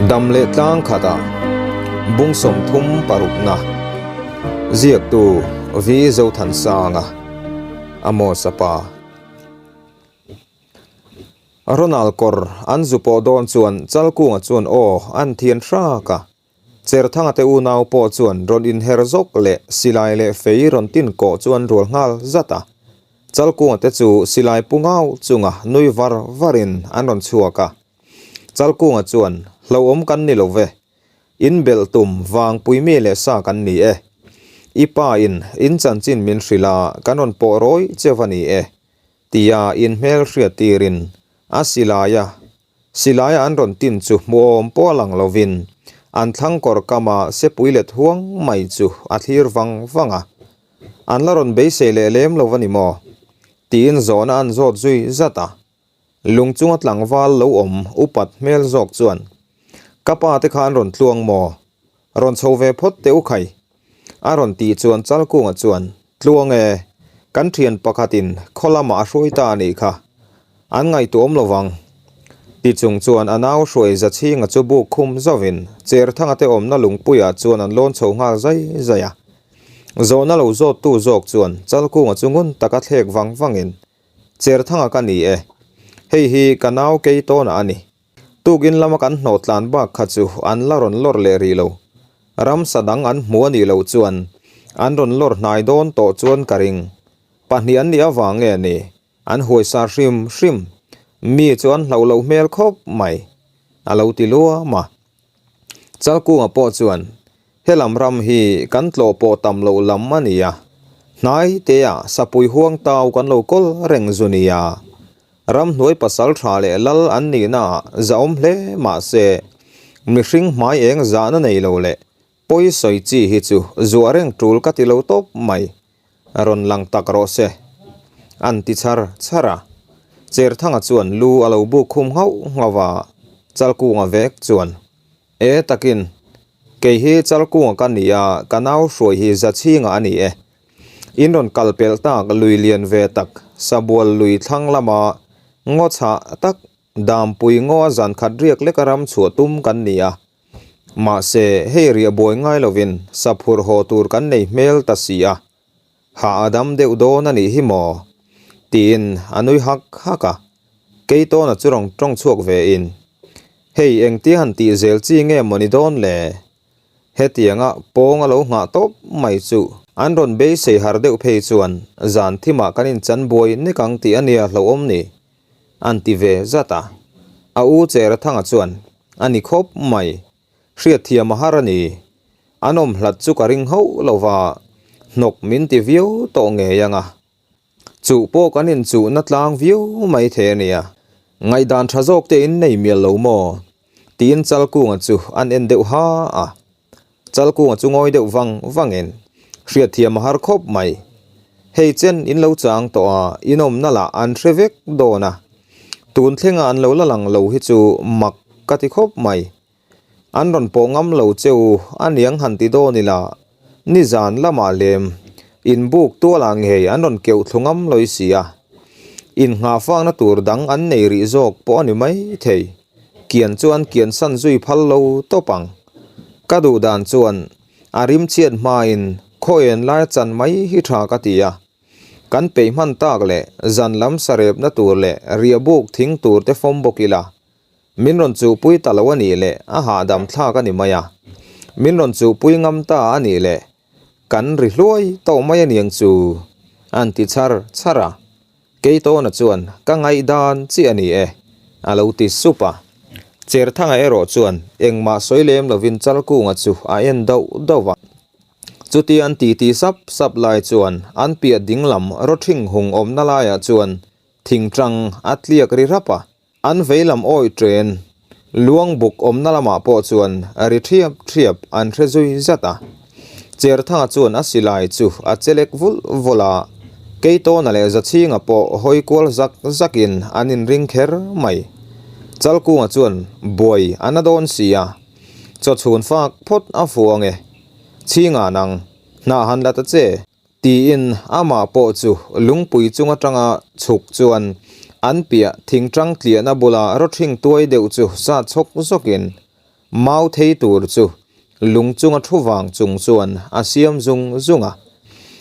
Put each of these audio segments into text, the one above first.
Dam leh tlang khatah bung 30 parukna ziaktu V Zothansanga Amos-a pa. Ronald kawr an zu pawh dawn chuan Chalkunga chuan aw an thian hrak a. Cherthanga te unau pawh chuan rawn inher zawk leh silai leh fei rawn tin kawh chu an rual nghal zat a. Chalkunga te chu silai pu ngau chunga nui var varin an rawn chhuak a. Chalkunga chuan, Hlauhawm kan ni lo ve. In belh tum vang pui mi leh sa kan ni e. I pa in in chanchin min hrilh a, kan rawn pawh rawi cheu a ni e. Tia in hmel hriat tirin a silai a Silaia an rawn tin chu hmuhawm pawh a lang lovin an thlang kawr kama sepui let huang mai chu a thlir vang vang a. An la rawn beisei leh lem lo a ni maw? Tiin zawhna an zawt zui zat a. Lung chunga tlangval lo awm upat hmel zawk chuan, Ka pa te kha an rawn tluang maw? Rawn chho ve phawt teh u khai. A rawn tih chuan Chalkunga chuan, Tluang e, kan thian pakhatin khaw lamah a hruai ta a nih kha. An ngaihtuahawm lo vang. Ti chung chuan a nau hruai Zachhinga chu buk khum zauvin Cherthanga te awmna lungpuiah chuan an lawn chho nghal zai zai a. Zawhna lo zawttu zawk chuan Chalkunga chu ngun taka thlek vang vangin, Cherthanga ka ni e. Hei hi ka nau Keitawna a ni. Tukin lama kan hnawh tlan bak kha chu an la rawn lawr leh rih lo. Ramsa dang an hmu a nih loh chuan an rawn lawr hnai dawn tawh chuan ka ring. Pahnih an nih avang nge ni an huaisar hrim hrim. Mi chu an hlauh loh hmel khawp mai. A lo ti luam a. Chalkunga pawh chuan Helam ram hi kan tlawh pawh tam loh lam a ni a, hnai teah sapui huang tau kan lo kawl reng zu nia. Ramhnuai pasal tha leh lal an nihnaah zahawm hle mah se, mihring hmai eng zahna nei lo leh pawi sawi chi hi chu zuah reng tul ka ti lo tawp mai. Rawn lang tak rawh se. An ti chhar chhar a. Cherthanga chuan lu a lo buk khum nghauh nghauh a, Chalkunga vek chuan. E takin, kei hi Chalkunga ka ni a, ka nau hruai hi Zachhinga a ni e. In rawn kal pelh tak lui lian ve tak, Sabual lui thlang lama ngaw chhah tak Dampui ngaw a zan khat riak leka ram chhuah tum kan ni a. Mahse, hei riah buai ngai lovin saphur haw tur kan nei hmel ta si a. Hah a dam deuh dawn a nih hi maw? Tiin a nui hak hak a. Keitawna chu rawn tawng chhuak ve in, Hei engtia han tih zel chi nge maw ni dawn le? Hetianga pawng a lo nghah tawp mai chu an rawn beisei har deuh phei chuan zan thimah kan inchan buai nek ang tih a nia hlauhawm ni, an ti ve zat a. A u Cherathanga chuan, A ni khawp mai, Hriatthiam a har a ni. An awm hlat chu ka ring hauh lo va, hnawk min ti viau tawh ngei ang a. Chuh pawh kan inchuhna tlang viau mai thei a nia. Ngaihdan tha zawk te in nei mial lo maw? Tiin Chalkunga chu an en deuh ha a. Chalkunga chu ngawi deuh vang vangin, Hriatthiam a har khawp mai. Hei chen in lo chang tawh a, in awmna lah an hre vek dawn a. Tun thlenga an lo la lang lo hi chu mak ka ti khawp mai. An rawn pawh ngam lo che u a niang han ti dawn ila, nizan lamah lem inbuk tualah ngei an rawn keuh thlu ngam lawih si a. Innghahfakna tur dang an nei rih zawk pawh a ni mai thei. Kian chu an kian san zui phal lo tawp ang. Ka duh dan chuan a rim chhiat hmain khaw en lai chan mai hi tha ka ti a. Kan peih hman tak leh zan lam sarepna tur leh riahbuk thing tur te fawm bawk ila. Min rawn chuhpui ta lo a nih leh a hahdam thlak a ni mai a. Min rawn chuhpui ngam ta a nih leh kan ri hluai tawh mai a niang chu an ti chhar chhar a. Keitawna chuan ka ngaihdan chiah a ni e a lo ti sup a. Cherthanga erawh chuan engmah sawi lem lovin Chalkunga chu a en dauh dauh a. Chuti an titi sap sap lai chuan an piah dinglam rawthing hung awmna laiah chuan thingtang a tliak ri rap a. An veilam awih ṭen luang buk awmna lamah pawh chuan ri ṭhiap ṭhiap an hre zui zat a. Cherthanga chuan a silai chu a chelek vulh vulh a, Keitawna leh Zachhinga pawh hawi kual zak zakin an inring kher mai. Chalkunga chuan buai a na dawn si a, chawchhun fak phawt a fu ange. Chhinga nang, hnah han la ta che. Tiin amah pawh chu lungpui chung atanga chhuk chuan an piah thingtang tliahna bula rawthing tuai deuh chu zat chhawk zawkin. Mau thei tur chu lung chunga thu vang chung chuan a siam zung zung a.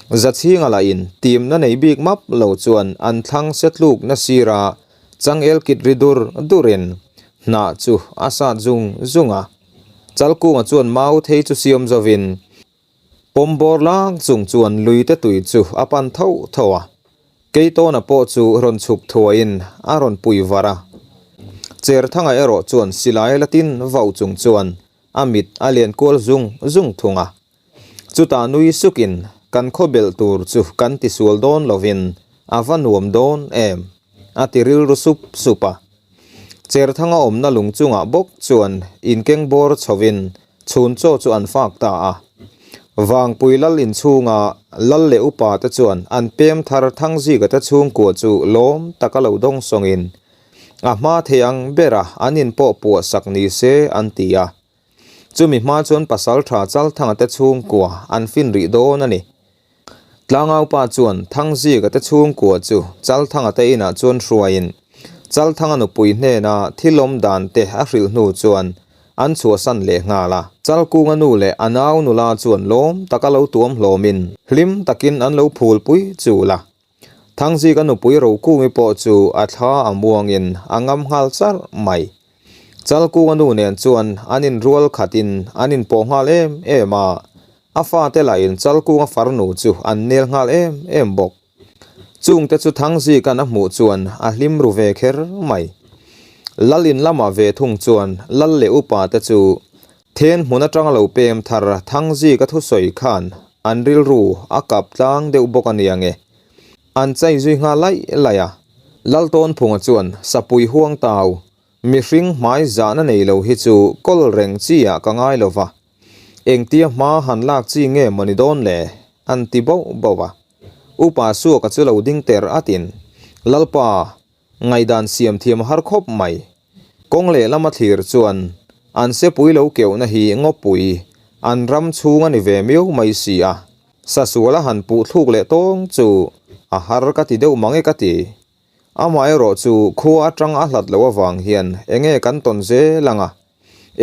Zachhinga lahin timna nei bik map lo chuan an thlang se tlukna sira changel kit ri dur durin hnah chu a sat zung zung a. Chalkunga chuan mau thei chu siam zovin pawm bawr lang chung chuan luite tui chu a pan tho tho a. Keitawna pawh chu rawn chhuk thuaiin a rawn pui var a. Cherthanga erawh chuan silai la tin vauh chung chuan a mit a len kual zung zung thung a. Chutah nui sukin kan khaw belh tur chu kan tisual dawn lovin a va nuam dawn em? a ti rilru sup sup a. Cherthanga awmna lung chungah bawk chuan inkeng bawr chhovin chhun chaw chu an fak ta a. Vangpui lal inchhunga lal leh upa te chuan an pem thar Thangzika te chhungkua chu lawm taka lo dawng sawngin a hma thei ang bera an inpawh puah sak ni se an ti a. Chumi hma chuan Pasaltha Chalthanga te chhungkua an fin rih dawn a ni. Tlangaupa chuan Thangzika te chhungkua chu Chalthanga te inah chuan hruaiin Chalthanga nupui hnena thil awm dan te a hrilh hnu chuan an chhuahsan leh nghal a. Chalkunga nu leh a nau nula chuan lawm taka lo tuam hlawmin hlim takin an lo phulpui chul a. Thangzika nupui Rokungi pawh chu a thla a muangin a ngam nghal char mai. Chalkunga nu nen chuan an inrual khatin an inpawh nghal em em a, a fate lahin Chalkunga farnu chu an nel nghal em em bawk. Chungte chu Thangzika'n a hmuh chuan a hlim ru ve kher mai. Lal in lamah ve thung chuan lal leh upa te chu Then hmun atanga lo pem thar Thangzika thusawi khan an rilru a kap tlang deuh bawk a nia nge. An chai zui nghal laih laih a. Laltawnphunga chuan Sapui huang tau, mihring hmai zahna nei lo hi chu kawl reng chi ah ka ngai lo va. Engtia hma han lak chi nge maw ni dawn le? an ti bauh bauh a. Upa Suaka chu lo ding ter atin, Lalpa, Ngaihdan siam thiam har khawp mai. Kawng lehlam a thlir chuan an sepui lo keuhna hi ngawpui an ram chhung a ni ve miau mai si a, sasual a han puh thluk leh tawng chu a har ka ti deuh mang e ka ti. Amaherawh chu khua atang a hlat loh avang hian enge kan tawn zel ang a,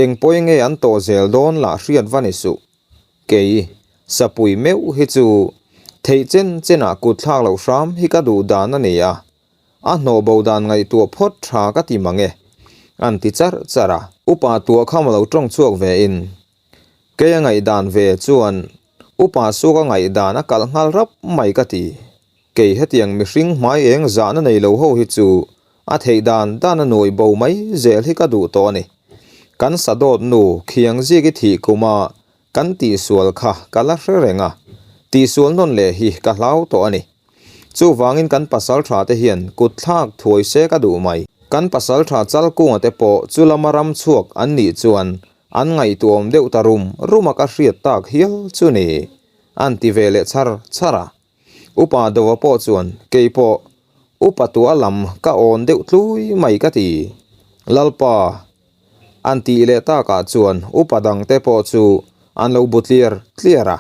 eng pawi nge an tawh zel dawn lah hriat va ni suh. Kei, sapui meuh hi chu theih chen chenah kut thlak loh hram hi ka duh dan a ni a, A hnawh bo dan ngaihtuah phawt tha ka ti mang e, an ti charh charh a. Upa tuah kham lo tawng chhuak ve in, kei a ngaihdan ve chuan upa suk a ngaihdan a kalh nghal rap mai ka ti. Kei hetiang mihring hmai eng zahna nei lo ho hi chu a theih dan dan a nuai bo mai zel hi ka duh tawh a ni. Kan sadawt nu khiang zik i thih kuma kan tihsual kha ka la hre reng a, tihsual nawn leh hi ka hlau tawh a ni. Chuvangin kan pasaltha te hian kut thlak thuai se ka duh mai. Kan pasaltha Chalkunga te pawh chu lama ram chhuak an nih chuan an ngaihtuahawm deuh ta rum rum a ka hriat tak hial chu ni. An ti ve leh char char a. Upa Dova pawh chuan kei pawh upa tua lam ka awn deuh tlui mai ka ti. Lalpa an tih leh takah chuan upa dangte pawh chu an lo bu tliar tliar a.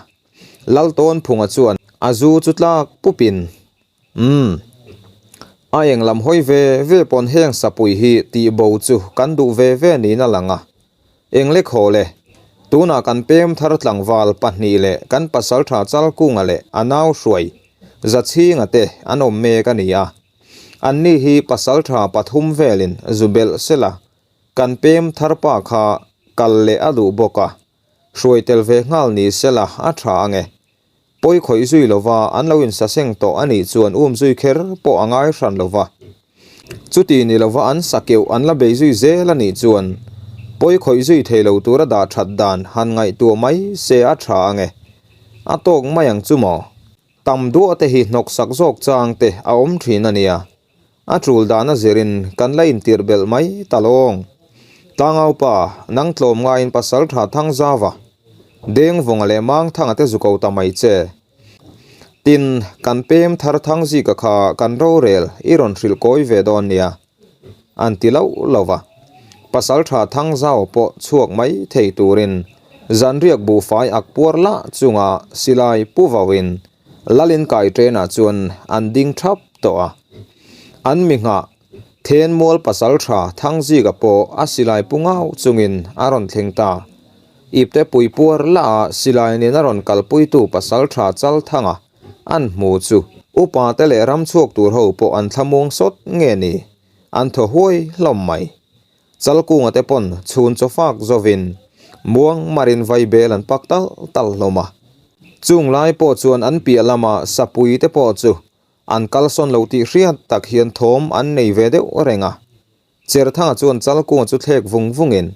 Laltawnphunga chuan a zu chu tlak pupin, Umm, a eng lam hawi ve ve pawn heng sapui hi tih bo chu kan duh ve ve niin a lang a. Eng le khaw le, tunah kan pem thar tlangval pahnih leh kan pasaltha Chalkunga leh a nau hruai Zachhinga te an awm mek a ni a. Anni hi pasaltha pathum velin zu belh sela kan pem thar pa kha kal leh a duh bawk a. Hruai tel ve nghal ni sela a tha ang e. Pawi khawih zui lova an lo insaseng tawh a nih chuan um zui kher pawh a ngai hran lova. Chuti ni lova an sa keuh an la bei zui zel a nih chuan pawi khawih zui thei lo tura dah that dan han ngaihtuah mai se a tha ang e. A tawk mai ang chu maw? Tam duah te hi hnawksak zawk chang te a awm thin a nia. A tul dan a zirin kan la intirh belh mai ta lawng. Tlangaupa, nang tlawm ngaiin pasal tha thang zava, Dengvawnga leh Mangthanga te zu ko ta mai che. Tin, kan pem thar thang zika kha kan rorel i rawn hrilh kawi ve dawn nia. An ti loh lo va. Pasal tha thang zau pawh chhuak mai thei turin zanriak buhfai ak puar lah chunga silai pu vauin Lalin kai train ah chuan an ding thap tawh a. An mi nghah. Thenmual pasaltha Thangzika pawh a silai pu ngau chungin a rawn thleng ta. Ipte pui puar lah a silai nen a rawn kalpuitu pasaltha Chalthanga an hmu chu upa te leh ramchhuak tur ho pawh an thlamuang sawt nge ni? An thaw huai hlawm mai. Chalkunga te pawn chhun chaw fak zawin muang marin vaibel an pak tal tal hlawm a. Chung lai pawh chuan an piah lama sapui te pawh chu an kalsawn lo tih hriat tak hian thawm an nei ve deuh reng a. Cherthanga chuan Chalkunga chu thlek vung vungin,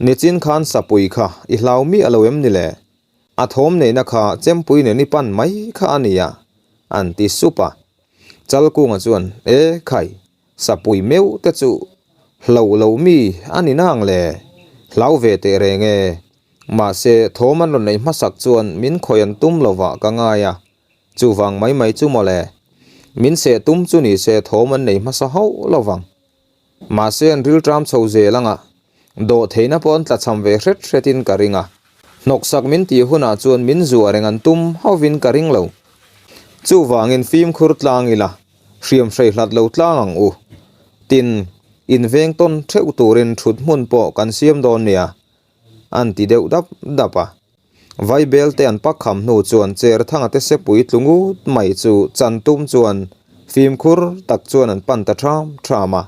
Nichin khan sapui kha i hlau miah lo em ni le? A thawm neihna kha chempui nen i pan mai kha a nia, an ti sup a. Chalkunga chuan, E khai, Sapui meuh te chu hlo lo mi a ni nang le, hlau ve teh reng e. Mahse, thawm an rawn neih hmasak chuan min khawi an tum lovah ka ngai a, chuvang mai mai chu mawle. Min seh tum chu ni se thawm an nei hmasa hauh lovang. Mahse an rilṭam chho zel anga, dawh theihna pawh an tlachham ve hret hretin ka ring a. Hnawksak min tih hunah chuan min zuah reng an tum hauhvin ka ring lo. Chuvangin fimkhur tlang ila. Hriam hrei hlat lo tlang ang u. Tin, inveng tawn theuh turin thut hmun pawh kan siam dawn nia, an ti deuh dap dap a. Vaibel te an pak kham hnu chuan Cherthanga te sepui tlu ngut mai chu chan tum chuan fimkhur tak chuan an pan ta ṭham ṭham a.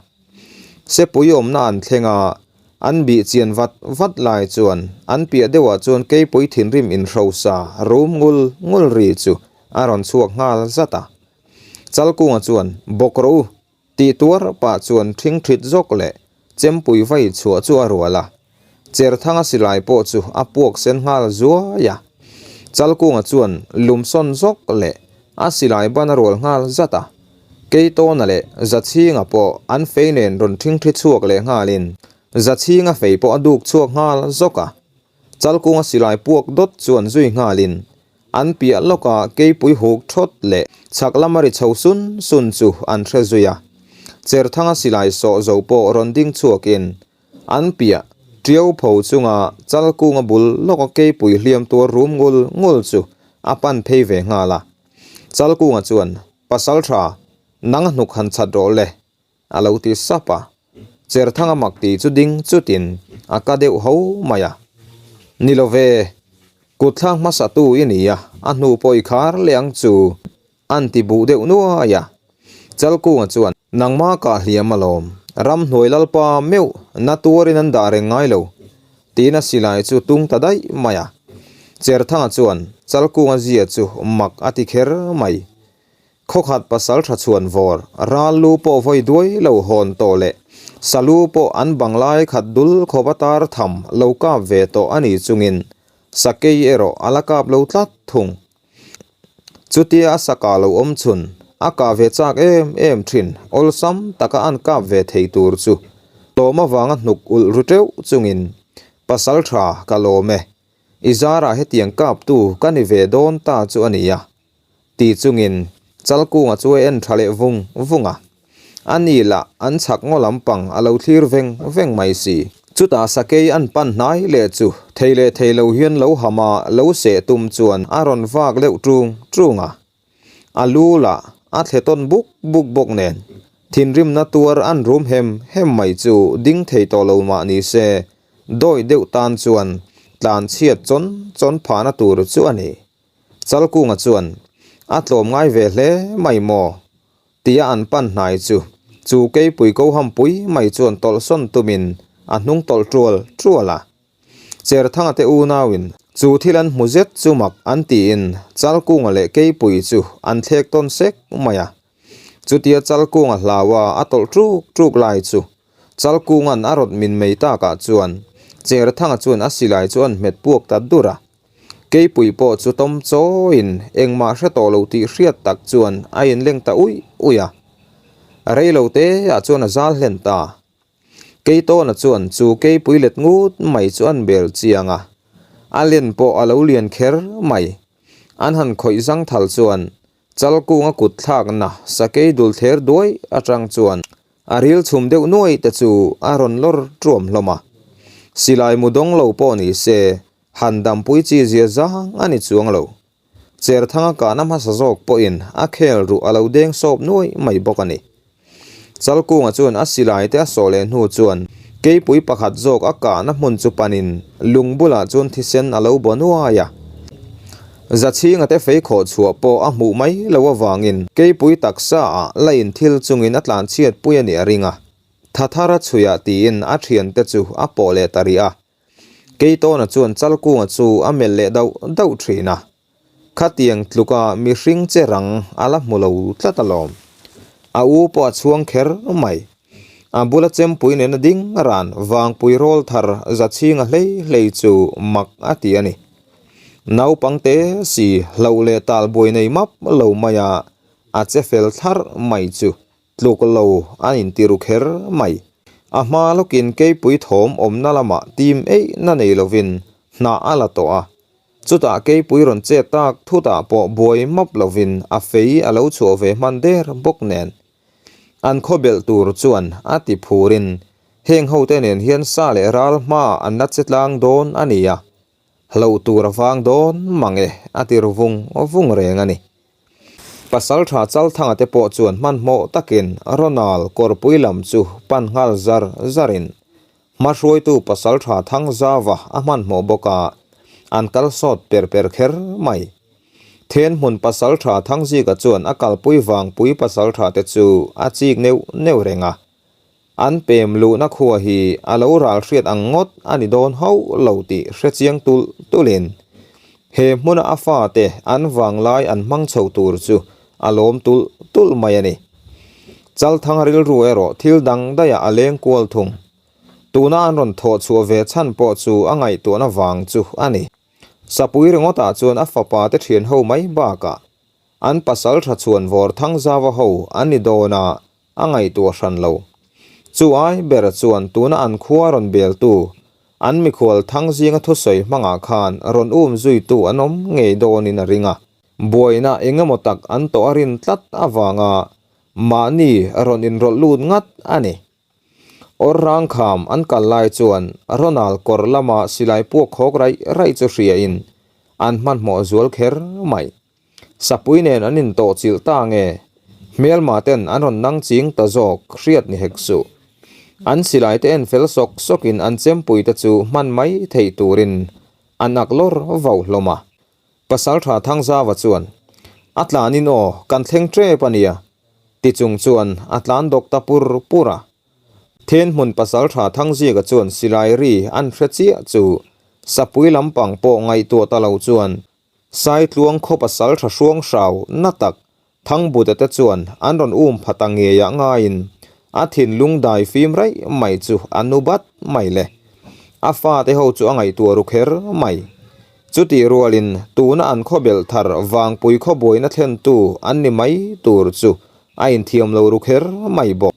Sepui awmna an thleng a, an bih chian vat vat lai chuan an piah deuhah chuan keipui thinrim inhrosa rum ngul ngul ri chu a rawn chhuak nghal zat a. Chalkunga chuan, Bawk rawh u! tih tuar pah chuan ṭhing ṭhit zawk leh chempui vai chhuah chu a rual a. Cherthanga silai pawh chu a puak sen nghal zuai a. Chalkunga chuan lumsawn zawk leh a silai ban a rual nghal zat a. Keitawna leh Zachhinga pawh an fei nen rawn ṭhing ṭhi chhuak leh nghalin Zachhinga fei pawh a duk chhuak nghal zawk a. Chalkunga silai puak dawt chuan zui nghalin An piah lawkah keipui huk thawt leh chhak lama ri chho sun sun chu an hre zui a. Cherthanga silai sawh zo pawh rawn ding chhuakin an piah tiau pho chunga Chalkunga bul lawka keipui hliam tuar rum ngul ngul chu a pan phei ve nghal a. Chalkunga chuan, Pasaltha, nang a hnuk han chhat rawh le, a lo ti sap a. Cherthanga mak tih chu ding chutin a ka deuh ho mai a. Ni lo ve, kut thlak hmasa tu i ni a, a hnu pawh i khar leh ang chu, an ti buh deuh nuai a. Chalkunga chuan, Nangma kah hliam alawm, ramhnuai lalpa meuh na tuarin an dah reng ngai lo, tiin a silai chu tung ta daih mai a. Cherthanga chuan Chalkunga zia chu mak a ti kher mai. Khawkhat pasal tha chhuan vawr, ral lu pawh vawi duai lo hawn tawh leh salu pawh an bang lai khat dul khawp a tar tham lo kap ve tawh a ni chungin sakei erawh a la kap lo tlat thung. Chutia a saka lo awm chhun, a kah ve chak em em thin, awlsam taka an kap ve thei tur chu tlawm avanga hnuk ulh ru teuh chungin, Pasal tha ka lawm e, i zarah hetiang kaptu ka ni ve dawn ta chu a nia. Ti chungin Chalkunga chu a en tha leh vung vung a. A ni lah an chhak ngaw lampang a lo thlir veng veng mai si. Chutah sakei an pan hnai leh chu thei leh thei lo hian lo ham a, lo seh tum chuan a rawn vak deuh ṭung ṭung a. A lu lah a thle tawn buk buk bawk nen thinrimna tuar an rum hem hem mai chu ding thei tawh lo mah ni se dawi deuh tan chuan tlan chhiat chawn chawn phahna tur chu a ni. Chalkunga chuan, A tlawm ngai ve hle mai maw? tia an pan hnai chu, chu keipui ko hampui mai chuan tawlhsawn tumin a hnung tawlh tual tual a. Cherthanga te unauin chu thil an hmu zet chu mak an tiin Chalkunga leh keipui chu an thlek tawn sek mai a. Chutia Chalkunga hlaua a tawlh ṭuk ṭuk lai chu Chalkunga'n a rawt min mei takah chuan Cherthanga chuan a silai chu an hmet puak ta dur a. Keipui pawh chu tawm chawiin engmah hre tawh lo tih hriat tak chuan a inleng ta uih uih a. Rei lo te ah chuan a zal hlen ta. Keitawna chuan chu keipui let ngut mai chu an bel chiang a. A len pawh a lo lian kher mai. An han khawih zangthal chuan Chalkunga kut thlakna sakei dul thler duai atang chuan a ril chhum deuh nuai te chu a rawn lawr tuam hlawm a. Silai mu dawng lo pawh ni se han dampui chi zia zang a ni chuang lo. Cherthanga kahna hmasa zawk pawhin a khel ruh a lo deng sawp nuai mai bawk a ni. Chalkunga chuan a silai te a sawh leh hnu chuan keipui pakhat zawk a kahna hmun chu panin lung bulah chuan thisen a lo baw nuai a. Zachhinga te fei khawh chhuah pawh a hmuh mai loh avangin keipui taksa ah la inthil chungin a tlanchhiat pui a nih a ring a. Thathara chhuiah tiin a thiante chu a pawh leh ta rih a. Keitawna chuan Chalkunga chu a melh leh dauh dauh thin a. Khatiang tluka mihring che rang a la hmu lo tlat alawm. A u pawh a chhuang kher mai. A bula chempui nena ding ran vangpui rawl thar Zachhinga hlei hlei chu mak a ti a ni. Naupangte si hloh leh talbuai nei map lo maia a che fel thlarh mai chu Tluk lo an inti ru kher mai. A hma lawkin keipui thawm awmna lamah tim eih na nei lovin hnah a la tawh a. Chutah keipui rawn chet tak thutah pawh buai map lovin a fei a lo chhuah ve hman der bawk nen. An khawbelh tur chuan a ti phurin heng hote nen hian sa leh ral hmaah an la che tlang dawn a ni a. Hloh tur a vang dawn mang e a ti ru vung vung reng a ni. Pasaltha Chalthanga te pawh chuan hmanhmawh takin Ronald kawrpui lam chu pan nghal zar zarin hmahruaitu Pasaltha Thangzauva a hmanhmawh bawk a, an kal sawt per per kher mai. Thenhmun Pasaltha Thangzika chuan a kalpui vangpui Pasaltha te chu a chik neuh neuh reng a. An pem luhna khua hi a lo ral hriat ang ngawt a ni dawn hauh lo tih hre chiang tulh tulhin he hmuna a fate an vanglai an hmang chho tur chu a lawm tulh tulh mai a ni. Chalthang rilru erawh thil dang daihah a leng kual thung. Tuna an rawn thawh chhuah ve chhan pawh chu a ngaihtuahna vang chu a ni. Sapui ringawtah chuan a fapa te thian ho mai bakah an pasal tha chhuan vawr Thangzauva ho an ni dawn a, a ngaihtuah hran lo. Chu ai ber chuan tuna an khua rawn beltu, an mikhual thang zinga thusawi hmangah khan rawn um zuitu an awm ngei dawnin a ring a. Buaina eng emaw tak an tawh a rin tlat avanga mahni rawn inrawlh lut ngat a ni. Awr rangkham an kal lai chuan Ronald kawr lama silai puak khawk raih raih chu hriain an hmanhmawh zual kher mai. Sapui nen an intawh chilh ta nge? Hmelma ten an rawn nang ching ta zawk hriat ni hek suh. An silai te en fel sawk sawkin an chempui te chu hman mai theih turin an ak lawr vauh hlawm a. Pasaltha Thangzauva chuan, A tlanin aw, kan thleng tep a nia, ti chung chuan a tlan dawk ta pur pur a. Thenhmun Pasaltha Thangzika chuan silai ri an hre chiah chu Sapui lampang pawh ngaihtuah ta lo chuan Saitluang khaw pasal tha hruang hrau na tak Thangbuta te chuan an rawn um pha ta ngeiah ngaiin a thinlung dai fim raih mai chu a nu bat mai le. A fate ho chu a ngaihtuah ru kher mai. Chutih rualin tuna an khawbelh thar vangpui khawbuaina thlentu an ni mai tur chu a inthiam lo ru kher mai bawk.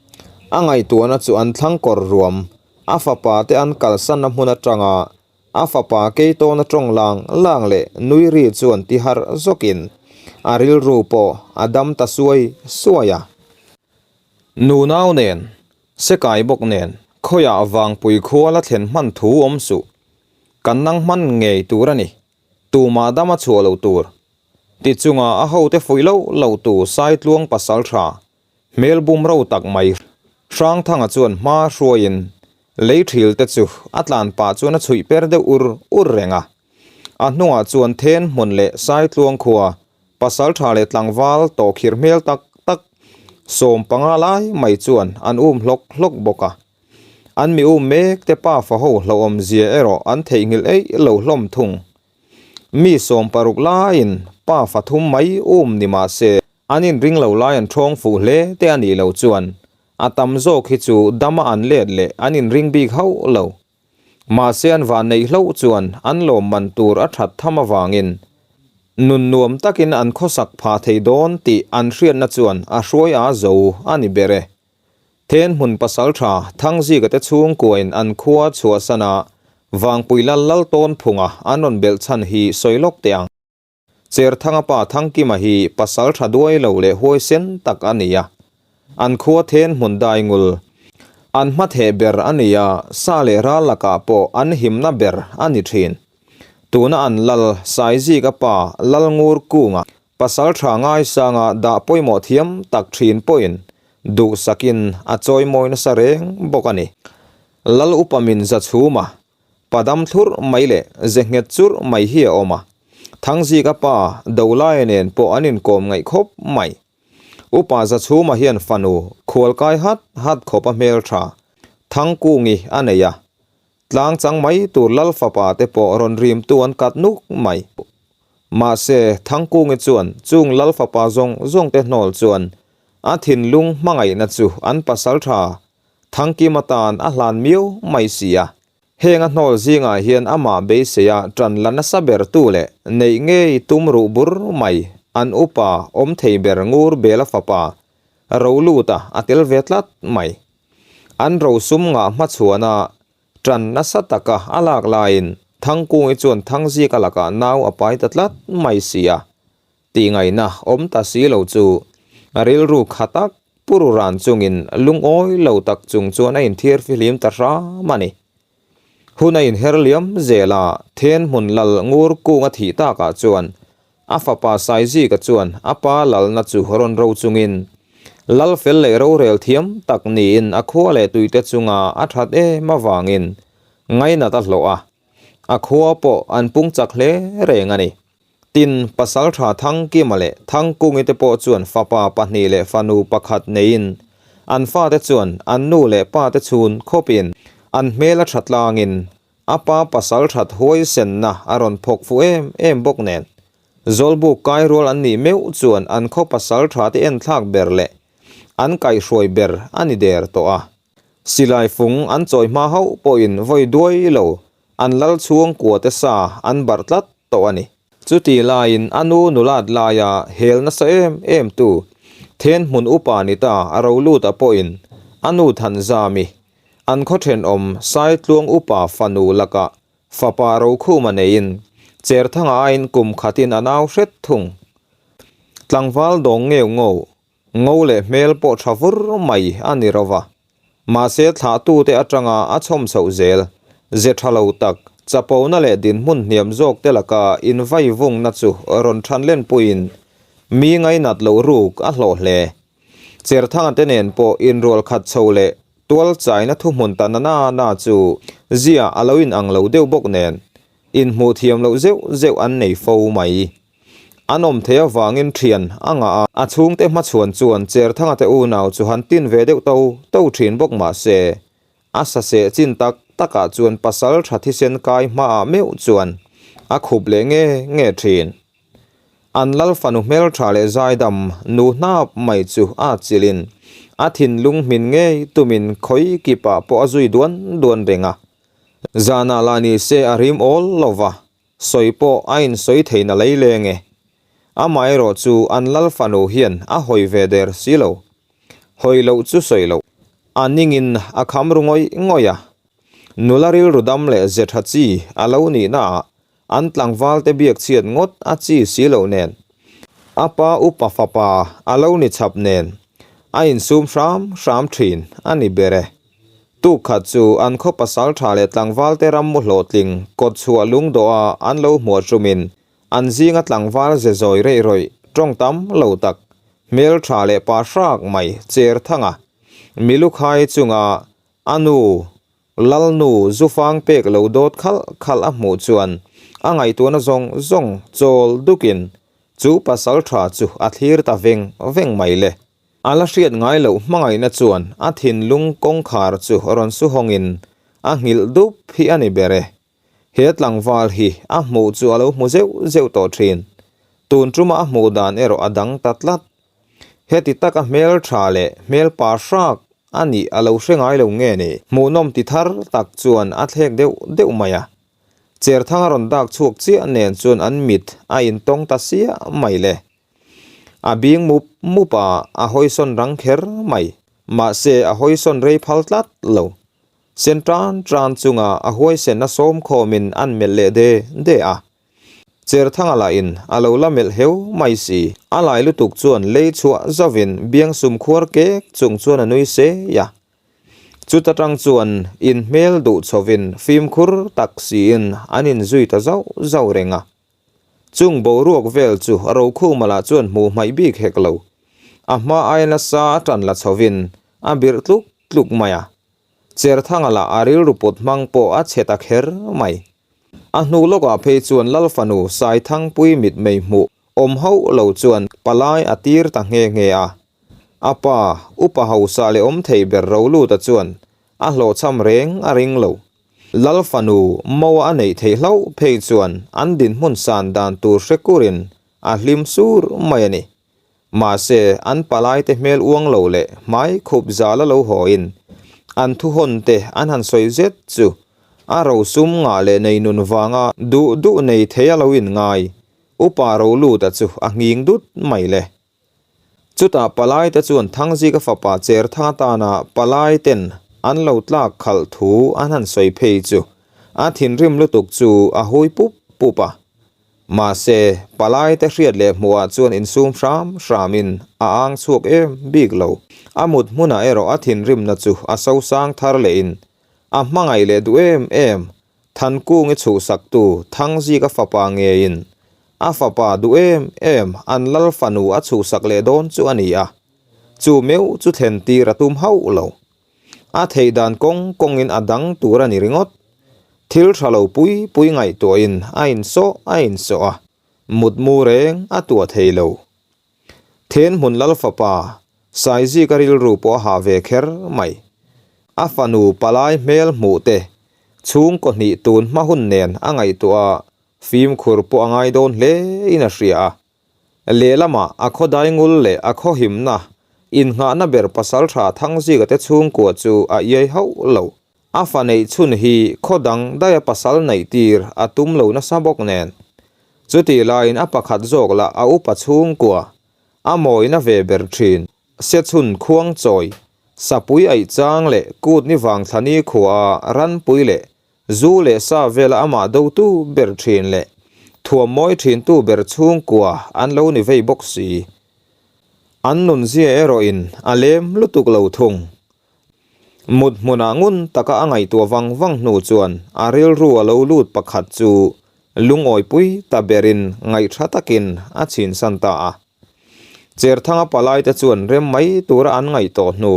A ngaihtuahna chu an thlang kawr ruam a fapa te an kalsanna hmun atanga A fapa Keitawna tawng lang lang leh nui ri chuan ti harh zawkin a rilru pawh a dam ta suai suai a. Nunau nen, Sekai bawk nen, khawiah Vangpui khua la thlen hman thu awm suh. Kan nang hman ngei tur a ni. Tumah dam a chhuah lo tur. Ti chunga a hote fuih loh loh tu Saitluang pasal tha Hmel bum ro tak mai Hrangthanga chuan hma hruaiin lei thil te chu a tlan pah chuan a chhuih per deuh ur ur reng a. A hnungah chuan then hmun leh Saitluang khua pasal tha leh tlangval tawhkhir hmel tak tak 15 lai mai chuan an um hlawk hlawk bawk a. An mi um mek te pa fa ho hlauhawm zia erawh an theihnghilh eih lo hlawm thung. Mi 16 laiin pa fa thum mai um ni mah se An inring lo lai an ṭhawng fuh hle te a nih loh chuan a tam zawk hi chu dama an let leh an inring bik hauh lo. Mahse an van neih hloh chuan an lawmman tur a ṭhat tham avangin nun nuam takin an khawsak phah thei dawn tih an hriatna chuan a hruai a zo a ni ber e. Then hmun pasalṭha Thangzika te chhungkuain an khua chhuahsana Vangpui lal lal tawn phunga an rawn belh chhan hi sawi lawk teh ang. Cherthanga pa Thangkima hi pasal tha duai lo leh huaisen tak a ni a, an khua then hmun dai ngul. An hmatheh ber a ni a, sa leh ral lakah pawh an himna ber a ni thin. Tuna an lal Saizika pa Lalngur Kunga pasal tha ngaisanga dah pawimawh thiam tak thin pawhin. Duhsakin a chawimawi nasa reng bawk a ni. Lal upa min za chhum a, padam thlurh mai leh ze nghet churh mai hi a awm a. Thangzika pa Dolaia nen pawh an inkawm ngaih khawp mai. Upa Zachhuma hian fanu khualkai hat hat khawp a hmeltha Thangkungi a nei a, tlang chang mai tur Lal fapa te pawh rawn rimtu an kat nuk mai. Mahse, Thangkungi chuan chung Lal fapa zawng zawng te hnawl chuan a thinlung hmangaihna chu an pasaltha Thangkima tan a hlan miau mai si a. Heng a hnawl zingah hian amah beiseia ṭan la nasa ber tu leh neih ngei tum ruh bur mai an upa awm thei ber ngur bela fapa ro luta a tel ve tlat mai. An rosum ngah hmachhuana ṭan nasa taka a lak laiin Thangkungi chuan Thangzika lakah nau a pai ta tlat mai si a. Tihngaihna awm ta si lo chu a rilru kha tak puru ran chungin lungawi lo tak chung chuan a inthiar fihlim ta hram a ni. Hun a inher liam zel a, then hmun lal ngur kung a thih takah chuan a fapa Saizika chuan a pa lalna chu rawn ro chungin lal fel leh rorel thiam tak niin a khua leh tuite chunga a that em avangin ngainat a hlawh a, a khua pawh an pung chak hle reng a ni. Tin, Pasalṭha Thangkima leh Thangkungi te pawh chuan fapa pahnih leh fanu pakhat neiin an fate chuan an nu leh pa te chhun khawpin an hmel a ṭha tlangin a pa pasalṭhat huaisenna a rawn phawk fuh em em bawk nen Zawlbuk kai rual an nih meuh chuan an khaw pasalṭha te enthlak ber leh an kaihhruai ber a ni der tawh a. Silai fung an chawi hma hauh pawhin vawi duai lo An lal chhungkua te sa an barh tlat tawh a ni. Chuti laiin a nu nulat laia hel nasa em em tu then hmun upa ni ta a ro lut a pawhin a nu Thanzami, an khaw thenawm Saitluang upa fanu lakah fapa Rokhuma neiin Cherthanga aiin kum khatin a nau hret thung. Tlangval dawng ngeu ngo Ngo leh hmel pawh tha vur mai a ni ro va. Mahse thlahtute atanga a chhawm chhoh zel, ze tha lo tak, chapona leh dinhmun hniam zawk te laka invaivungna chu rawn than lenpuiin mi ngainat loh ruk a hlawh hle. Cherthanga te nen pawh inrual khat chho leh tual chaina thuhmun ta na na na chu zia a lo inang lo deuh bawk nen inhmuh thiam loh zeuh zeuh an nei fo mai. An awm thei avangin thian a ngah a, a chhungte hmachhuan chuan Cherthanga te unau chu han tin ve deuh to to thin bawk mah se, a saseh chin tak takah chuan pasal tha thisen kai hmaah meuh chuan a khup leh nge nge thin. An lal fanu hmeltha leh zaidam nu hnap mai chu a chilhin a thinlung hmin ngei tumin khawi kipah pawh a zui duan duan reng a, zanah lah ni se a rim awl lo va. Sawi pawh a insawi thei na lei leng e. Amaherawh chu an lal fanu hian a hawi ve der si lo. Hawi loh chu sawi loh. A ningin a kham ru ngawih ngawih a. Nula rilru dam leh ze tha chi a lo nihna ah an tlangval te biak chhiat ngawt a chi si loh nen. A pa upa fapa a lo ni chhap nen a insum hram hram thin a ni ber e. Tuk khat chu an khaw pasal tha leh tlangvalte ram mu hlawhtling kawt chhuah lungdawha an lo hmuah ṭumin an zinga tlangval ze zawi reih rawih ṭawng tam lo tak hmel tha leh pa hrak mai cher thanga milukhai chunga a nu Lalnu zufang pek lo dawt khalh khalh a hmuh chuan a ngaihtuahna zawng zawng chawl dukin chu pasal tha chu a thlir ta veng veng mai le. A la hriat ngai loh hmangaihna chuan a thinlung kawngkhar chu rawn su hawngin a nghilh dup hi a ni ber e. He tlangval hi a hmuh chu a lo hmu zeuh zeuh tawh thin. Tun tuma a hmuh dan erawh a dang ta tlat. Heti taka hmel tha leh hmel pa hrak a nih a lo hre ngai lo nge ni? Hmuhnawm ti thar tak chuan a thlek deuh deuh mai a. Cherthang a rawn dak chhuak chiah nen chuan an mit a intawng ta siah mai le. A bing mup mup a, a hawisawn rang kher mai. Mahse, a hawisawn rei phal tlat lo. Sen tan tan chunga a huaisen a sawm khawmin an melh leh de de a. Cherthanga lahin a lo la melh heu mai si. A lai lutuk chuan lei chhuah zauvin biang sum khuar kek chung chuan a nui sei a. Chuta tang chuan inhmel duh chhovin fimkhur tak siin an inzui ta zauh zauh reng a. Chung boruak vel chu Rokhuma lah chuan hmuh hmaih bik hek lo. A hma aia nasa a tan la chhovin a birh tluk tluk mai a. Cherthanga lah a rilru put hmang pawh a chhe ta kher mai. A hnu lawkah phei chuan Lal fanu Saithangpui mitmei hmuh awm hauh lo chuan palai a tir ta nghe nghe a. A pa, upa hausa leh awm thei ber Roluta chuan a hlawhchham reng a ring lo. Lal fanu Moa a neih theih hlauh phei chuan an dinhmun san dan tur hre kurin a hlim sur mai a ni. Mahse, an palaite hmel uang lo leh hmai khup zal a lo hawiin an thuhawn te an han sawi zet chu a rosum ngah leh nei nun vanga duh duh nei thei a lo inngai upa Roluta chu a nghing dut mai le. Chutah palaite chuan Thangzika fapa Cherthang atana palaiten an lo tlak khalh thu an han sawi phei chu a thinrim lutuk chu a hui pup pup a. Mahse, palaite hriat leh hmuhah chuan insum hram hramin a ang chhuak em bik lo. A mut hmunah erawh a thinrimna chu a sosang thar lehin a hmangaih leh duh em em. Thankungi chhuhsaktu Thangzika fapa ngeiin a fapa duh em em an lal fanu a chhuhsak leh dawn chu a ni a, chu meuh chu thlen tir a tum hauh lo. A theih dan kawng kawngin a dang tur a ni ringawt. Thil tha lo pui pui ngaihtuahin a insawh a insawh a, mutmu reng a tuah thei lo. Then hmun lal fapa Saizika rilru pawh a hah ve kher mai. A fanu palai hmel hmuh te chhungkaw hnih tun hma hun nen a ngaihtuah a, fimkhur pawh a ngai dawn hle in a hria a. Lehlamah a khaw daingul leh a khaw himna innghahna ber pasaltha Thangzika te chhungkua chu a iai hauh lo. A fa neih chhun hi khaw dang daia pasal neih tir a tum lo nasa bawk nen. Chutih laiin a pakhat zawk lah a upa chhungkua a mawina ve ber thin. Sechhun khuang chawi, sapui aih chang leh kut ni vang thlani khua a ranpui leh Zu leh sa vela amah dotu ber thin leh thuam mawi thintu ber chhungkua an lo ni vei bawk si. An nunzia erawhin a lem lutuk lo thung. Mut hmunah ngun taka a ngaihtuah vang vang hnu chuan a rilru a lo lut pakhat chu lungawipui ta berin ngaihṭha takin a chhinsan ta a. Cherthanga palaite chuan rem mai tura an ngaih tawh hnu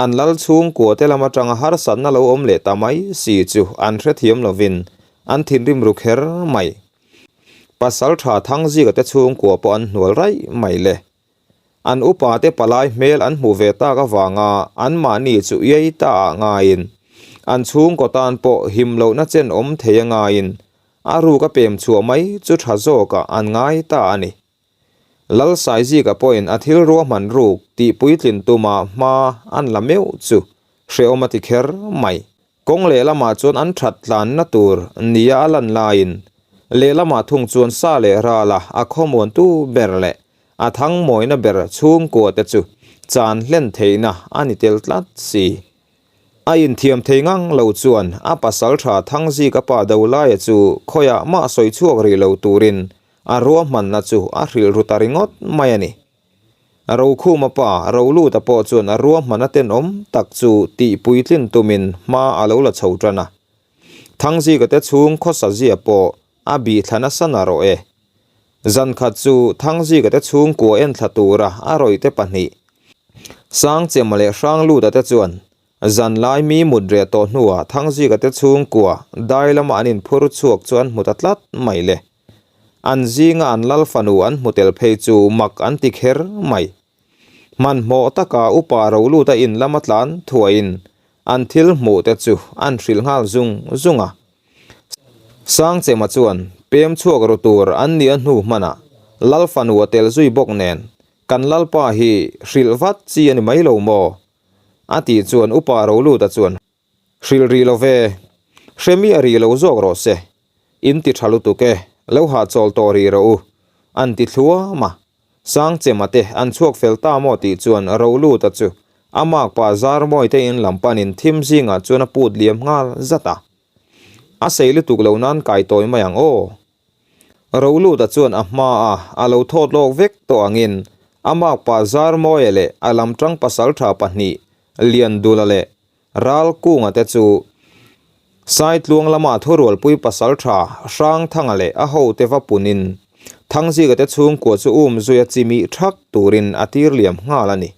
An lal chhungkua te lam atanga harsatna lo awm leh ta mai si chu an hrethiam lovin an thinrim ru kher mai. Pasal tha Thangzika te chhungkua pawh an hnual raih mai le. An upa te palai hmel an hmuh ve tak avanga anmahni chu iai ta ah ngaiin an chhungkaw tan pawh him lohna chen awm thei a ngaiin a ruk a pem chhuah mai chu tha zawkah an ngai ta a ni. Lal Saizika pawhin a thil ruahman ruk tih puitlin tuma hma an la meuh chu hrehawm a ti kher mai. Kawng lehlamah chuan an that tlanna tur nia a lan laiin lehlamah thung chuan sa leh rala a khawmuantu ber leh a thangmawina ber chhungkua te chu chan hlen theihna a ni tel tlat si. A inthiam thei ngang lo chuan a pasaltha Thangzika pa Dolaia chu khawiah mah sawi chhuak rih lo turin A ruahmanna chu a hrilh ru ta ringawt mai a ni. Rokhuma pa Roluta pawh chuan a ruahmanna tenawm tak chu tih puitlin tumin hma a lo la chho tan a. Thangzika te chhung khawsa zia pawh a bih thla nasa narawh e. Zan khat chu Thangzika te chhungkua enthla tura a rawihte pahnih Sangchema leh Hrangluta te chuan Zan lai mi mut reh tawh hnuah Thangzika te chhungkua dai lama an inphur chhuak chu an hmu ta tlat mai le. An zinga an lal fanu an hmu tel phei chu mak an ti kher mai. Hmanhmawh taka upa Roluta in lama tlan thuaiin an thil hmuh te chu an hrilh nghal zung zung a. Sangchema chuan pem chhuak ru tur an nih a hnu hmanah lal fanu a tel zui bawk nen kan lalpa hi hrilh vat chi a ni mai lo maw? A tih chuan upa Roluta chuan, Hrilh rih lo ve, hre miah rih lo zawk rawh se, in ti tha lutuk e, lo hahchawl tawh rih rawh u, an ti thluam a. Sangchema te an chhuak fel ta maw tih chuan Roluta chu a makpa Zarmawi te in lam panin thim zingah chuan a put liam nghal zat a. A sei lutuk lo nan kai tawi mai ang aw. Roluta chuan a hma a, a lo thawt lawk vek tawh angin a makpa Zarmawia leh a lamtang pasaltha pahnih Liandula leh Ralkunga te chu Saitluang lama thurualpui pasaltha Hrangthanga leh a hote va punin. Thangzika te chhungkua chu um zuia chimih thak turin a tir liam nghal a ni.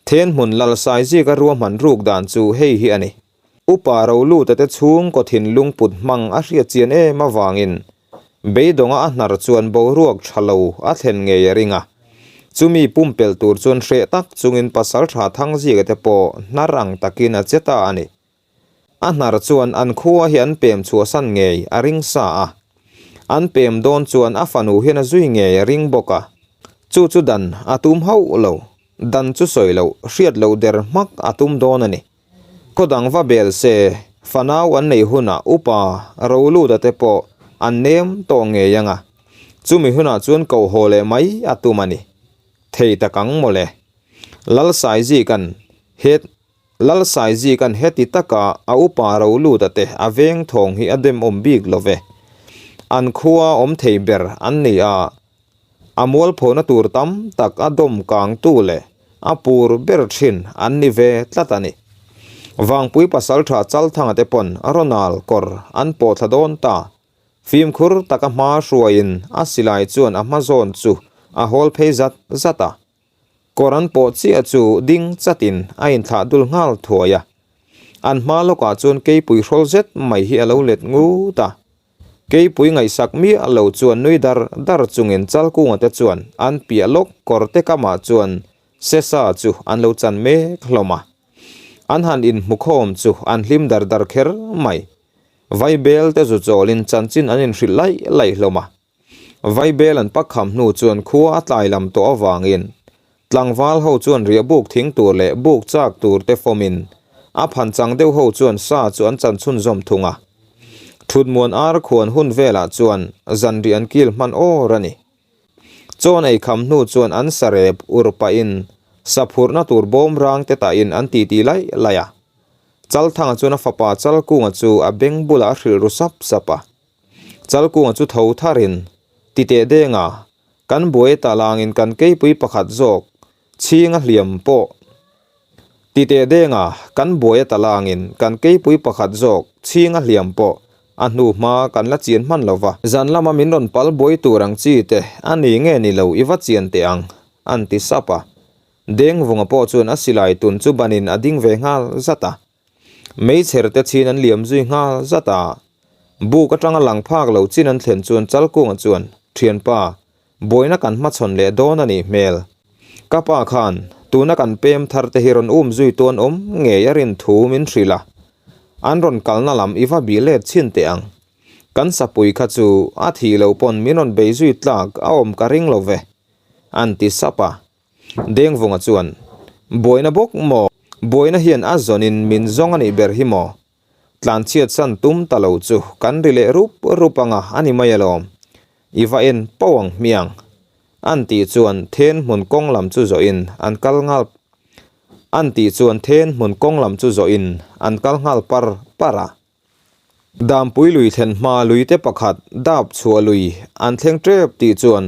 Thenhmun Lalsaizika ruahman ruk dan chu hei hi a ni. Upa Roluta te chhungkaw thinlung put hmang a hriat chian em avangin beidawnga a hnar chuan boruak tha lo a thlen ngei a ring a. Chumi pumpelh tur chuan hreh tak chungin Pasaltha Thangzika te pawh hnar ang takin a che ta a ni. A hnar chuan an khua hi an pem chhuahsan ngei a ring sa a. An pem dawn chuan a fanu hian a zui ngei a ring bawk a. Chu chu dan a tum hauh lo. Dan chu sawi loh, hriat loh der hmak a tum dawn a ni. Khaw dang va bel se, fanau an neih hunah upa Roluta te pawh an nem tawh ngei ang a. Chumi hunah chuan koh haw leh mai a tum a ni. Thei tak ang mawle. Lalsaizikan het. Lalsaizikan heti taka a upa ro lut a te a veng thawng hi a demawm bik lo ve. An khua awm thei ber an ni a, a mualphona tur tam tak a dawm kangtu leh a pur ber thin an ni ve tlat a ni. Vangpui pasaltha Chalthanga te pawn Ronald kawr an pawh thla dawn ta. Fimkhur taka hma hruaiin a silai chuan a hma zawn chu a hawl phei zat zat a. Kawr an pawh chiah chu ding chatin a inthlah dul nghal thuai a. An hma lawkah chuan keipui hrawl zet mai hi a lo let ngut a. Keipui ngaihsak miah lo chuan nui dar dar chungin Chalkunga te chuan an piah lawk kawr te kamah chuan Sesa chu an lo chan mek hlawm a. An han inhmukhawm chu an hlim dar dar kher mai. Vaibel te zu chawlin chanchin an inhrilh laih laih hlawm a. Vaibel an pak kham hnu chuan khua a tlai lam tawh avangin tlangval ho chuan riah buk thing tur leh buk chak tur te fawmin a phan chang deuh ho chuan sa chu an chan chhunzawm thung a. Thutmuan ar khuan hun velah chuan zanriah an kil hman awr a ni. Chawn ei kham hnu chuan an sarep ur pahin sa phurhna tur bawm rang te tahin an titi laih laih a. Chalthanga chuan a fapa Chalkunga chu a beng bulah a hrilh ru sap sap a. Chalkunga chu tho tharin, Titeh denga, kan buai ta langin kan keipui pakhat zawk chhinga hliam pawh. Titeh denga, kan buai ta langin kan keipui pakhat zawk chhinga hliam pawh a hnu hma kan la chian hman lo va. Zan lama min rawn pal buai tur ang chi te a ni nge ni lo i va chian teh ang, an ti sap a. Dengvunga pawh chuan a silai tun chu banin a ding ve nghal zat a. Meichher te chin an liam zui nghal zat a, buk atanga lang phak lo chin an thlen chuan Chalkunga chuan, Thianpa, buaina kan hmachhawn leh dawn a nih hmel. Ka pa khan tuna kan pem thar te hi rawn um zui tuan awm ngei a rin thu min hrilh a, an rawn kalna lam i va bih let chhin teh ang. Kan sapui kha chu a thih loh pawn min rawn bei zui tlak a awm ka ring lo ve, an ti sap a. Dengvunga chuan, Buaina bawk maw? Buaina hian a zawnin min zawng a nih ber hi maw? Tlanchhiat san tum ta lo chu kan ri leh rup rup anga a ni mai alawm. I va en pauh ang hmiang. An tih chuan then hmun kawng lam chu zawhin an kal nghal An tih chuan then hmun kawng lam chu zawhin an kal nghal par par a. Dampui lui thlen hma luite pakhat dap chhuah lui an thleng tep tih chuan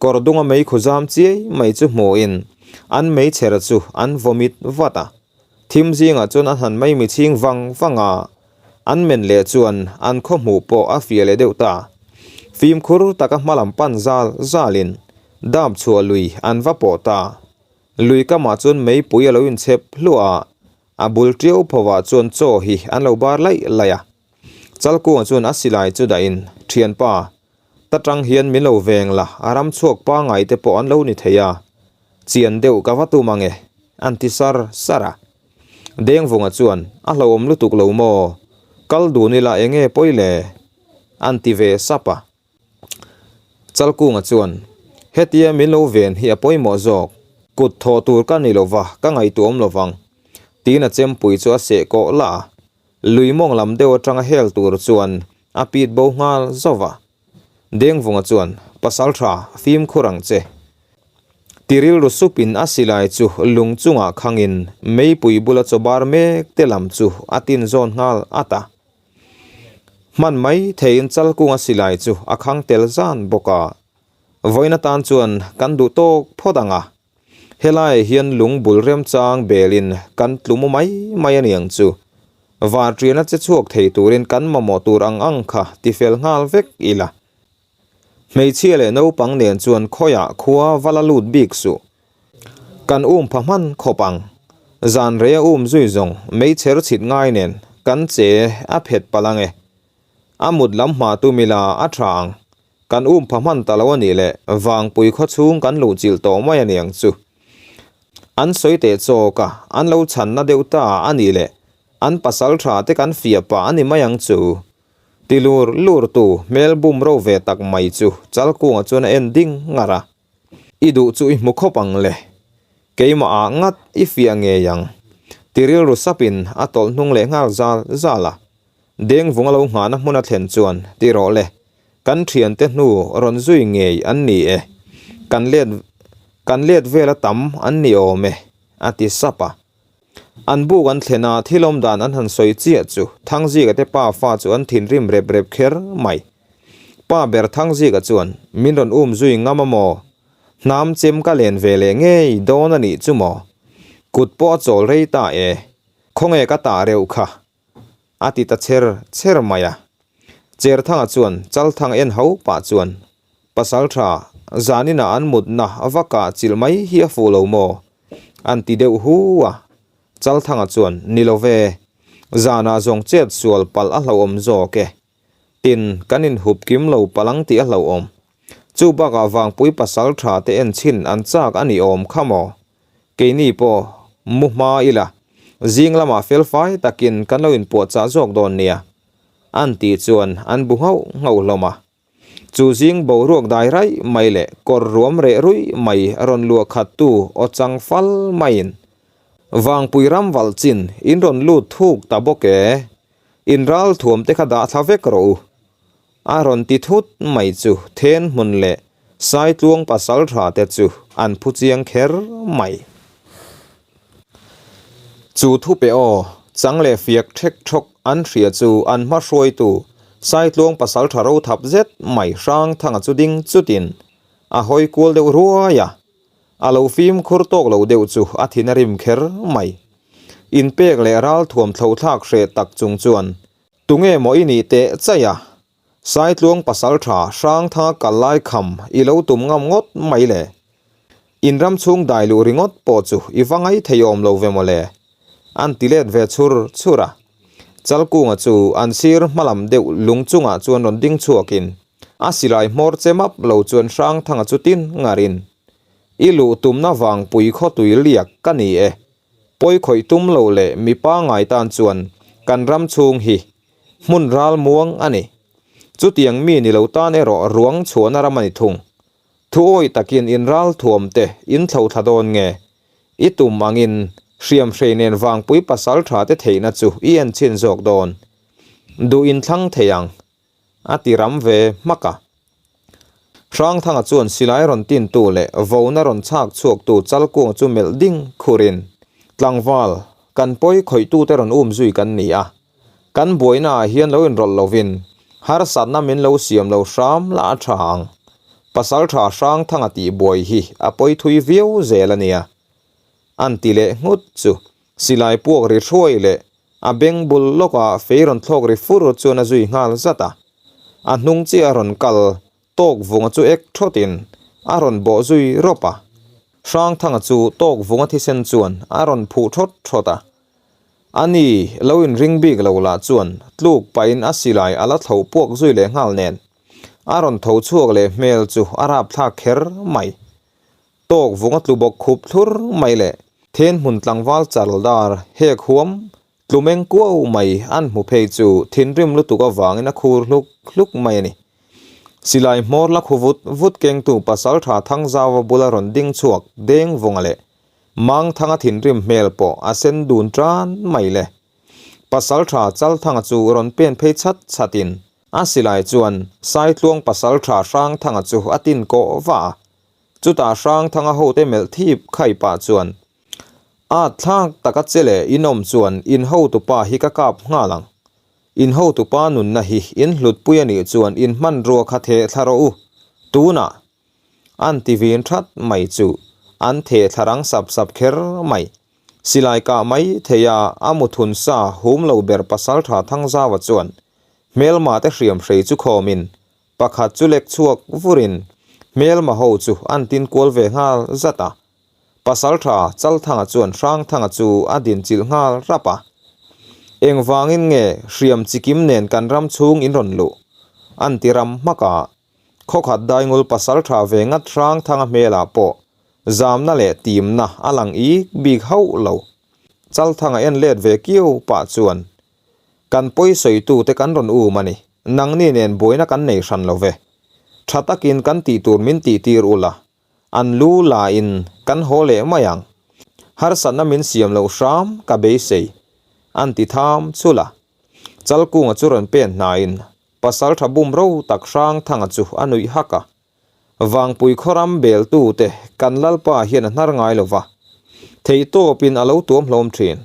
kawr dunga meikhu zam chiai mai chu hmuhin an meichher chu an vawmit vat a. Thim zingah chuan an han maimi chhing vang vang a, an men leh chuan an khaw hmuh pawh a fiah leh deuh ta. Fimkhur taka hmalam pan zal zalin dap chhuah lui an va pawh ta. Lui kamah chuan meipui a lo inchhep hluah a. A bul ṭiau phovah chuan chaw hi an lo bar laih laih a. Chalkunga chuan a silai chu dahin, Ṭhianpa, ta ṭang hian min lo veng la, a ram chhuak pangngai te pawh an lo ni thei a, chian deuh ka va tum ang e, an ti sar sar a. Dengvunga chuan, A hlauhawm lutuk lo maw? Kal dun ila eng nge pawi le? an ti ve sap a. Chalkunga chuan, Hetia min lo ven hi a pawimawh zawk, kut thawh tur ka ni lova ka ngaihtuahawm lovang, tiin a chempui chu a seh kawh lah a. Lui mawng lam deuh atanga hel tur chuan a pit bo nghal zauh va. Dengvunga chuan, Pasaltha, fimkhur ang che. Ti rilru supin a silai chu lung chungah khangin meipui bula chawbar mek te lam chu a tin zawn nghal at a. Hman mai theiin Chalkunga silai chu a khang tel zan bawk a. Vawiin atan chuan kan duh tawk phawt ang a. Helaiah hian lung bul remchang belin kan tlu mu mai mai a niang chu. Varṭiana che chhuak thei turin kan mamawh tur ang ang kha tifel nghal vek ila. Hmeichhia leh naupang nen chuan khawiah khua va la lut bik suh. Kan um pha hman khawp ang. Zan rei a um zui zawng meichher chhit ngai nen kan che a phet palh ang e. A mut lam hma tum ila a tha ang. Kan um pha hman ta lo a nih leh Vangpui khaw chhung kan luh chilh tawh mai a niang chu. An sawi teh chawk a, an lo chhanna deuh ta a nih leh an pasal tha te kan fiah pah a ni mai ang chu. Ti lur lur tu hmel bum ro ve tak mai chu Chalkunga chuan a en ding ngar a. I duh chu i hmu khawp ang le. Keimah ah ngat i fiah ngei ang. Ti rilru sapin a tawlh hnung leh nghal zal zal a. Dengvung a lo nghahna hmun a thlen chuan ti rawh le. Kan thiante hnu rawn zui ngei an ni e. Kan let kan let vel a tam an ni awm e, a ti sap a. An buk an thlen a, thil awm dan an han sawi chiah chu Thangzika te pa fa chu an thinrim rep rep kher mai. Pa ber Thangzika chuan, Min rawn um zui ngam a maw? Hnam chem ka len ve leh ngei dawn a nih chu maw? Kut pawh a chawl rei ta e. Khawnge ka tah reuh kha? A ti ta cher cher mai a. Cherthanga chuan Chalthang en ho pah chuan, Pasaltha, zaninah an mutna va kah chilh mai hi a fuh lo maw? An ti deuh hu a. Chalthanga chuan, Ni lo ve, zanah zawng chet sual palh a hlauhawm zawk e. Tin, kan inhup kim lo palh ang tih a hlauhawm. Chu bakah Vangpui pasaltha te en chhin an chak a ni awm kha maw? Keini pawh mu hma ila, zing lamah felfai takin kan lo inpuahchah zawk dawn nia, an tih chuan an bu nghauh nghauh hlawm a. Chu zing boruak dai raih mai leh kawr ruam reh ruih mai rawn luah khattu aw chang fal maiin, Vangpui ram valh chin in rawn lut thuk ta bawk e, in ral thuam te kha dah thla vek rawh u, A rawn ti thut mai chu then hmun leh Saitluang pasal tha te chu an phu chiang kher mai. Chu thu pe aw, chang leh fiak thek thawk an hria chu an hma hruaitu Saitluang pasal tha ro thap zet mai Hrangthanga chu ding chutin a hawi kual deuh ruai a, a lo fimkhur tawk lo deuh chu a thin a rim kher mai. Inpek leh ralthuam thlothlak hreh tak chung chuan Tunge maw i nih teh chaih a? Saitluang pasaltha Hrangthanga kal lai kham i lo tum ngam ngawt mai le. In ram chhung dai luh ringawt pawh chu i va ngai thei awm lo ve maw le. An ti let ve chhur chhur a. Chalkunga chu an sir hmalam deuh lung chungah chuan rawn ding chhuakin a silai hmawr che map lo chuan Hrangthanga chu tin ngarin, I luh tumna vangpui khawtui liak ka ni e. Pawi khawih tum lo leh mi pangngai tan chuan kan ram chhung hi hmun ral muang a ni. Chutiang mi ni lo tan erawh ruang chhuahna ram a ni thung. Thu awih takin in ral thuam te in thlo thla dawn nge? I tum angin hriam hrei nen vangpui pasal tha te theihna chu i en chhin zawk dawn. Duh in thlang thei ang. A ti ram ve hmak a. Hrangthanga chuan silai rawn tintu leh vona rawn chhak chhuaktu Chalkuang chu melh ding khurin, Tlangval, kan pawi khawihtute rawn um zui kan ni a. Kan buainaah hian lo inrawlh lovin harsatna min lo siam lo hram lah a tha ang. Pasaltha Hrangthanga tih buai hi a pawi thui viau zel a nia. An ti leh nghut chu silai puak ri hruai leh A beng bul lawkah fei rawn thlawk ri fur chuan a zui nghal zat a. A hnung chiah a rawn kal tawk vunga chu ek thawtin a rawn bawh zui rawp a. Hrangthanga chu tawk vunga thisen chuan a rawn phuh thawt thawt a. A ni lo inring bik lo lah chuan tluk pahin a silai a la thlo puak zui leh nghal nen a rawn tho chhuak leh hmel chu a rapthlak kher mai. Tawk vunga tlu bawk khup thlur mai leh then hmun tlangval chal dar hek huam tlu meng kuau mai an hmu phei chu thinrim lutuk avangin a khur hluk hluk mai a ni. Silai hmawr la khu vut vut kengtu pasaltha Thangzauva bula rawn ding chhuak deng vunga leh Mangthanga thinrim hmel pawh a sen dun tan mai le. Pasaltha Chalthanga chu rawn pen phei chhat chhatin a silai chuan Saitluang pasaltha Hrangthanga chu a tin kawh va a. Chutah Hrangthanga hote melh thip khai pah chuan, A thlak taka che leh in awm chuan in hotupa hi ka kap nghal ang. In hotupa nunna hi in hlutpui a nih chuan in hmanrua kha theh thla rawh u. Tunah an ti vin that mai chu an theh thla rang sap sap kher mai. Silai kah mai thei a a muthun sa hum lo ber Pasaltha Thangzaua chuan hmelma te hriam hrei chu khawmin. Pakhat chu lek chhuak vurin hmelma ho chu an tin kual ve nghal zat a. Pasaltha Chalthanga chuan Hrangthanga chu a din chilh nghal rap a. Engvangin nge hriam chikim nen kan ram chhung in rawn luh? An ti ram hmak a. Khawkhat daingul pasaltha ve ngat Hrangthanga hmelah pawh zamna leh timna a lang ik bik hauh lo. Chalthanga en let ve kiau pah chuan Kan pawi sawitute kan rawn um a ni. Nangni nen buaina kan nei hran lo ve. Tha takin kan tih tur min tih tir ula, an lu la in kan haw leh mai ang. Harsatna min siam loh hram ka beisei. An ti tham chhul a. Chalkunga chu rawn pen hnaiin pasal tha bum ro tak Hrangthanga chu a nuih hak a. Vangpui khawram beltute kan Lalpa hian a hnar ngai lo va, theihtawpin a lo tuam hlawm thin.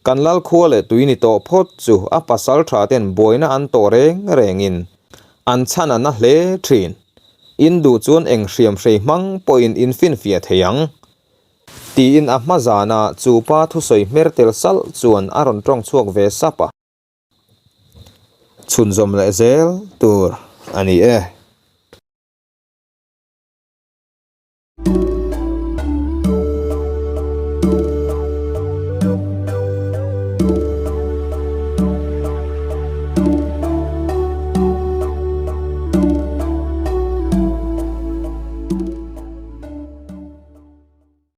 Kan Lal khua leh tui ni tawh phawt chu a pasal tha ten buaina an tawh reng rengin an chhan a na hle thin. In duh chuan eng hriam hrei hmang pawhin in finfiah thei ang. Tiin a hma zana chu pa thusawi hmer tel salh chuan a rawn tawng chhuak ve sap a. Chhunzawm leh zel tur a ni e.